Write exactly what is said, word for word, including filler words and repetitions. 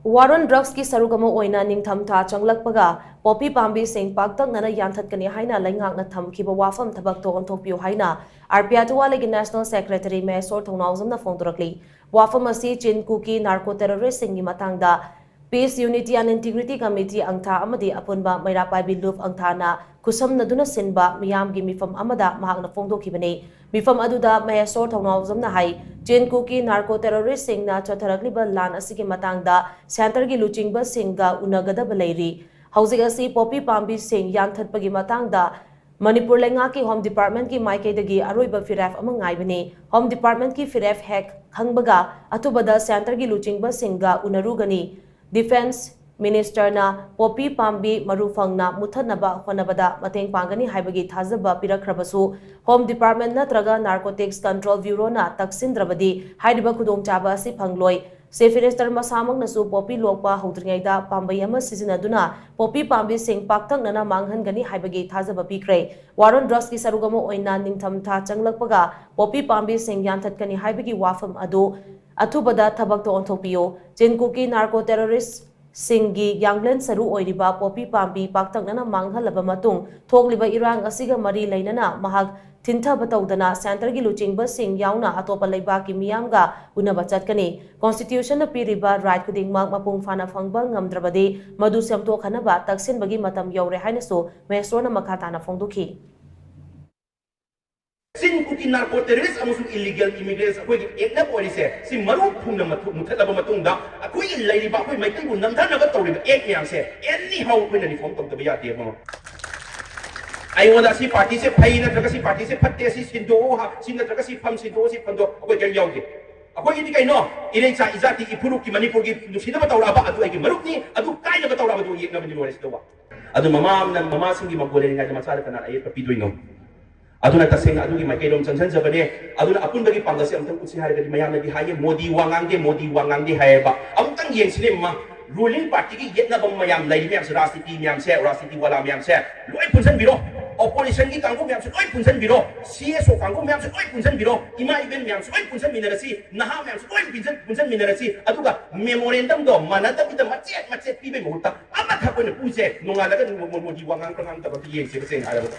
War on Drugsꯀꯤ ꯁꯔꯨꯛ ꯑꯃ ꯑꯣꯏꯅ ꯅꯤꯡꯊꯝꯊꯥ ꯆꯪꯂꯛꯄꯒ ꯄꯣꯄꯤ ꯄꯥꯝꯕꯤꯁꯤꯡ ꯄꯥꯛꯇꯛꯅꯅ ꯌꯥꯟꯊꯠꯀꯅꯤ ꯍꯥꯏꯅ ꯂꯩꯉꯥꯛꯅ ꯊꯝꯈꯤꯕ ꯋꯥꯐꯝ ꯊꯕꯛꯇ ꯑꯣꯟꯊꯣꯛꯄꯤꯌꯨ ꯍꯥꯏꯅ ꯑꯥꯔ ꯄꯤ ꯑꯥꯏ ꯇꯨꯋꯥꯂꯦꯒꯤ ꯅꯦꯁꯅꯦꯜ ꯁꯦꯀ꯭ꯔꯦꯇꯔꯤ ꯃꯍꯦꯁꯣꯔ ꯊꯧꯅꯥꯎꯖꯝꯅ ꯐꯣꯡꯗꯣꯔꯛꯂꯤ꯫ ꯋꯥꯐꯝ ꯑꯁꯤ ꯆꯤꯟ ꯀꯨꯀꯤ ꯅꯥꯔꯀꯣ ꯇꯦꯔꯣꯔꯤꯁꯁꯤꯡꯒꯤ ꯃꯇꯥꯡꯗ Peace, Unity and Integrity Committee ꯑꯪꯊꯥ ꯑꯃꯗꯤ ꯑꯄꯨꯟꯕ ꯃꯩꯔꯥ ꯄꯥꯏꯕꯤ ꯂꯨꯞ ꯑꯪꯊꯥꯅ ꯈꯨꯠꯁꯝꯅꯗꯨꯅ ꯁꯤꯟꯕ ꯃꯤꯌꯥꯝꯒꯤ ꯃꯤꯐꯝ ꯑꯃꯗ ꯃꯍꯥꯛꯅ ꯐꯣꯡꯗꯣꯛꯈꯤꯕꯅꯤ꯫ ꯃꯤꯐꯝ ꯑꯗꯨꯗ ꯃꯍꯦꯁꯣꯔ ꯊꯧꯅꯥꯎꯖꯝꯅ ꯍꯥꯏ, ꯆꯤꯟ ꯀꯨꯀꯤ ꯅꯥꯔꯀꯣ ꯇꯦꯔꯣꯔꯤꯁꯁꯤꯡꯅ ꯆꯠꯊꯔꯛꯂꯤꯕ ꯂꯥꯟ ꯑꯁꯤꯒꯤ ꯃꯇꯥꯡꯗ ꯁꯦꯟꯇꯔꯒꯤ ꯂꯨꯆꯤꯡꯕꯁꯤꯡꯒ ꯎꯅꯒꯗꯕ ꯂꯩꯔꯤ꯫ ꯍꯧꯖꯤꯛ ꯑꯁꯤ ꯄꯣꯄꯤ ꯄꯥꯝꯕꯤꯁꯤꯡ ꯌꯥꯟꯊꯠꯄꯒꯤ ꯃꯇꯥꯡꯗ ꯃꯅꯤꯄꯨꯔ ꯂꯩꯉꯥꯛꯀꯤ ꯍꯣꯝ ꯗꯤꯄꯥꯔꯠꯃꯦꯟꯠꯀꯤ ꯃꯥꯏꯀꯩꯗꯒꯤ ꯑꯔꯣꯏꯕ ꯐꯤꯔꯦꯞ ꯑꯃ ꯉꯥꯏꯕꯅꯤ꯫ ꯍꯣꯝ ꯗꯤꯄꯥꯔꯠꯃꯦꯟꯠꯀꯤ ꯐꯤꯔꯦꯞ ꯍꯦꯛ ꯈꯪꯕꯒ ꯑꯊꯨꯕꯗ ꯁꯦꯟꯇꯔꯒꯤ ꯂꯨꯆꯤꯡꯕꯁꯤꯡꯒ ꯎꯅꯔꯨꯒꯅꯤ꯫ ꯗꯤꯐꯦꯟꯁ ꯃꯤꯅꯤꯁꯇꯔꯅ ꯄꯣꯄꯤ ꯄꯥꯝꯕꯤ ꯃꯔꯨ ꯐꯪꯅ ꯃꯨꯠꯊꯠꯅꯕ ꯍꯣꯠꯅꯕꯗ ꯃꯇꯦꯡ ꯄꯥꯡꯒꯅꯤ ꯍꯥꯏꯕꯒꯤ ꯊꯥꯖꯕ ꯄꯤꯔꯛꯈ꯭ꯔꯕꯁꯨ, ꯍꯣꯝ ꯗꯤꯄꯥꯔꯠꯃꯦꯟꯠ ꯅꯠꯇ꯭ꯔꯒ ꯅꯥꯔꯀꯣꯇꯤꯛꯁ ꯀꯟꯇ꯭ꯔꯣꯜ ꯕ꯭ꯌꯨꯔꯣꯅ ꯇꯛꯁꯤꯟꯗ꯭ꯔꯕꯗꯤ ꯍꯥꯏꯔꯤꯕ ꯈꯨꯗꯣꯡꯆꯥꯕ ꯑꯁꯤ ꯐꯪꯂꯣꯏ꯫ ꯆꯤꯐ ꯃꯤꯅꯤꯁꯇꯔ ꯃꯁꯥꯃꯛꯅꯁꯨ ꯄꯣꯄꯤ ꯂꯣꯛꯄ ꯍꯧꯗ꯭ꯔꯤꯉꯩꯗ ꯄꯥꯝꯕꯩ ꯑꯃ ꯁꯤꯖꯤꯟꯅꯗꯨꯅ ꯄꯣꯄꯤ ꯄꯥꯝꯕꯤꯁꯤꯡ ꯄꯥꯛꯇꯛꯅꯅ ꯃꯥꯡꯍꯟꯒꯅꯤ ꯍꯥꯏꯕꯒꯤ ꯊꯥꯖꯕ ꯄꯤꯈ꯭ꯔꯦ꯫ ꯋꯥꯔ ꯑꯣꯟ ꯗ꯭ꯔꯒꯁꯀꯤ ꯁꯔꯨꯛ ꯑꯃ ꯑꯣꯏꯅ ꯅꯤꯡꯊꯝꯊꯥ ꯆꯪꯂꯛꯄꯒ ꯄꯣꯄꯤ ꯄꯥꯝꯕꯤꯁꯤꯡ ꯌꯥꯟꯊꯠꯀꯅꯤ ꯍꯥꯏꯕꯒꯤ ꯋꯥꯐꯝ ꯑꯗꯨ ꯑꯊꯨꯕꯗ ꯊꯕꯛꯇ ꯑꯣꯟꯊꯣꯛꯄꯤꯌꯨ꯫ ꯆꯤꯟ ꯀꯨꯀꯤ ꯅꯥꯔꯀꯣ ꯇꯦꯔꯣꯔꯤꯁ ꯁꯤꯡꯒꯤ ꯌꯥꯡꯂꯦꯟ ꯁꯔꯨ ꯑꯣꯏꯔꯤꯕ ꯄꯣꯄꯤ ꯄꯥꯝꯕꯤ ꯄꯥꯛꯇꯛꯅꯅ ꯃꯥꯡꯍꯜꯂꯕ ꯃꯇꯨꯡ, ꯊꯣꯛꯂꯤꯕ ꯏꯔꯥꯡ ꯑꯁꯤꯒ ꯃꯔꯤ ꯂꯩꯅꯅ ꯃꯍꯥꯛ ꯊꯤꯟꯊꯕ ꯇꯧꯗꯅ ꯁꯦꯟꯇꯔꯒꯤ ꯂꯨꯆꯤꯡꯕꯁꯤꯡ ꯌꯥꯎꯅ ꯑꯇꯣꯞꯄ ꯂꯩꯕꯥꯛꯀꯤ ꯃꯤꯌꯥꯝꯒ ꯎꯅꯕ ꯆꯠꯀꯅꯤ꯫ ꯀꯣꯟꯁꯇꯤꯇ꯭ꯌꯨꯁꯟꯅ ꯄꯤꯔꯤꯕ ꯔꯥꯏꯠ ꯈꯨꯗꯤꯡꯃꯛ ꯃꯄꯨꯡ ꯐꯥꯅ ꯐꯪꯕ ꯉꯝꯗ꯭ꯔꯕꯗꯤ ꯃꯗꯨ ꯁꯦꯝꯗꯣꯛꯍꯟꯅꯕ ꯇꯛꯁꯤꯟꯕꯒꯤ ꯃꯇꯝ ꯌꯧꯔꯦ ꯍꯥꯏꯅꯁꯨ ꯃꯍꯦꯁꯣꯔꯅ ꯃꯈꯥ ꯇꯥꯅ ꯐꯣꯡꯗꯣꯛꯈꯤ꯫ ꯆꯤꯟ ꯀꯨꯀꯤ ꯅꯥꯔꯀꯣ ꯇꯦꯔꯣꯔꯤꯁ ꯑꯃꯁꯨꯡ ꯏꯂꯤꯒꯦꯜ ꯏꯃꯤꯒ꯭ꯔꯦꯟꯁ ꯑꯩꯈꯣꯏꯒꯤ ꯑꯦꯛꯅ ꯑꯣꯏꯔꯤꯁꯦ ꯁꯤ ꯃꯔꯨ ꯐꯨꯡꯅ ꯃꯨꯊꯠꯂꯕ ꯃꯇꯨꯡꯗ ꯑꯩꯈꯣꯏꯒꯤ ꯂꯩꯔꯤꯕ ꯑꯩꯈꯣꯏ ꯃꯩꯇꯩꯕꯨ ꯅꯝꯊꯅꯕ ꯇꯧꯔꯤꯕ ꯑꯦꯛ ꯃꯌꯥꯝꯁꯦ ꯑꯦꯅꯤ ꯍꯥꯎ ꯑꯩꯈꯣꯏꯅ ꯔꯤꯐꯣꯔꯝ ꯇꯧꯗꯕ ꯌꯥꯗꯦꯕ꯫ ꯑꯩꯉꯣꯟꯗ ꯁꯤ ꯄꯥꯔꯇꯤꯁꯦ ꯐꯩ ꯅꯠꯇ꯭ꯔꯒ ꯁꯤ ꯄꯥꯔꯇꯤꯁꯦ ꯐꯠꯇꯦ, ꯁꯤ ꯁꯤꯟꯗꯣꯛꯑꯣ ꯍꯥ-, ꯁꯤ ꯅꯠꯇ꯭ꯔꯒ ꯁꯤ ꯐꯝ ꯁꯤꯟꯗꯣꯛꯑꯣ, ꯁꯤ ꯐꯝꯗꯣꯛ, ꯑꯩꯈꯣꯏ ꯀꯔꯤꯝ ꯌꯥꯎꯗꯦ꯫ ꯑꯩꯈꯣꯏꯒꯤꯗꯤ ꯀꯩꯅꯣ, ꯏꯔꯩꯆꯥ ꯏꯖꯥꯇꯤ ꯏꯐꯨꯔꯨꯞꯀꯤ ꯃꯅꯤꯄꯨꯔꯒꯤ ꯅꯨꯡꯁꯤꯅꯕ ꯇꯧꯔꯛꯑꯕ ꯑꯗꯨ ꯑꯩꯒꯤ ꯃꯔꯨꯞꯅꯤ, ꯑꯗꯨ ꯀꯥꯏꯅꯕ ꯇꯧꯔꯛꯑꯕ ꯑꯗꯨ ꯌꯦꯛꯅꯕꯅꯤ, ꯂꯣꯏꯔꯦ ꯁꯤꯗꯧꯕ꯫ ꯑꯗꯨ ꯃꯃꯥ ꯑꯃꯅ ꯃꯃꯥꯁꯤꯡꯒꯤ ꯃꯒꯣꯟ ꯂꯩꯔꯤꯉꯩꯗ ꯃꯆꯥꯗ ꯀꯅꯥꯅ ꯑꯌꯦꯠꯄ ꯄꯤꯗꯣꯏꯅꯣ? ꯑꯗꯨꯅ ꯇꯁꯦꯡꯅ ꯑꯗꯨꯒꯤ ꯃꯥꯏꯀꯩꯔꯣꯝ ꯆꯪꯁꯤꯟꯖꯕꯅꯦ꯫ ꯑꯗꯨꯅ ꯑꯄꯨꯟꯕꯒꯤ ꯄꯥꯡꯒꯜꯁꯦ ꯑꯃꯨꯛꯇꯪ ꯎꯠꯁꯤ ꯍꯥꯏꯔꯒꯗꯤ ꯃꯌꯥꯝꯅꯗꯤ ꯍꯥꯏꯌꯦ, "ꯃꯣꯗꯤ ꯋꯥ ꯉꯥꯡꯗꯦ, ꯃꯣꯗꯤ ꯋꯥ ꯉꯥꯡꯗꯦ" ꯍꯥꯏꯌꯦꯕ꯫ ꯑꯃꯨꯛꯇꯪ ꯌꯦꯡꯁꯤꯅꯦ ꯃꯃꯥ, ꯔꯨꯂꯤꯡ ꯄꯥꯔꯇꯤꯒꯤ ꯌꯦꯠꯅꯕ ꯃꯌꯥꯝ ꯂꯩꯔꯤ ꯃꯌꯥꯝꯁꯦ, ꯔꯥꯖꯅꯤꯇꯤ ꯃꯌꯥꯝꯁꯦ, ꯔꯥꯖꯅꯤꯇꯤ ꯋꯥꯂꯥ ꯃꯌꯥꯝꯁꯦ ꯂꯣꯏ ꯄꯨꯟꯁꯤꯟꯕꯤꯔꯣ꯫ ꯑꯣꯄꯣꯖꯤꯁꯟꯒꯤ ꯀꯥꯡꯕꯨ ꯃꯌꯥꯝꯁꯨ ꯂꯣꯏ ꯄꯨꯟꯁꯤꯟꯕꯤꯔꯣ, ꯁꯤ ꯑꯦꯁ ꯑꯣ ꯀꯥꯡꯕꯨ ꯃꯌꯥꯝꯁꯨ ꯂꯣꯏ ꯄꯨꯟꯁꯤꯟꯕꯤꯔꯣ, ꯏꯃꯥ ꯏꯕꯦꯟ ꯃꯌꯥꯝꯁꯨ ꯂꯣꯏ ꯄꯨꯟꯁꯤꯟꯃꯤꯟꯅꯔꯁꯤ, ꯅꯍꯥ ꯃꯌꯥꯝꯁꯨ ꯂꯣꯏ ꯄꯨꯟꯁꯤꯟ- ꯄꯨꯟꯁꯤꯟꯃꯤꯟꯅꯔꯁꯤ꯫ ꯑꯗꯨꯒ ꯃꯦꯃꯣꯔꯦꯟꯗꯝꯗꯣ ꯃꯥꯟꯅꯗꯕꯤꯗ ꯃꯆꯦꯠ ꯃꯆꯦꯠ ꯄꯤꯕꯩ ꯃꯍꯨꯠꯇ ꯑꯃꯈꯛ ꯑꯣꯏꯅ ꯄꯨꯁꯦ꯫ ꯅꯣꯡꯉꯥꯜꯂꯒ ꯃꯣ- ꯃꯣ- ꯃꯣꯗꯤ ꯋꯥ ꯉꯥꯡꯕ ꯉꯥꯡꯗꯕ ꯌꯦꯡꯁꯦꯕ, ꯁꯦꯡꯅ ꯍꯥꯏꯔꯕꯗ꯫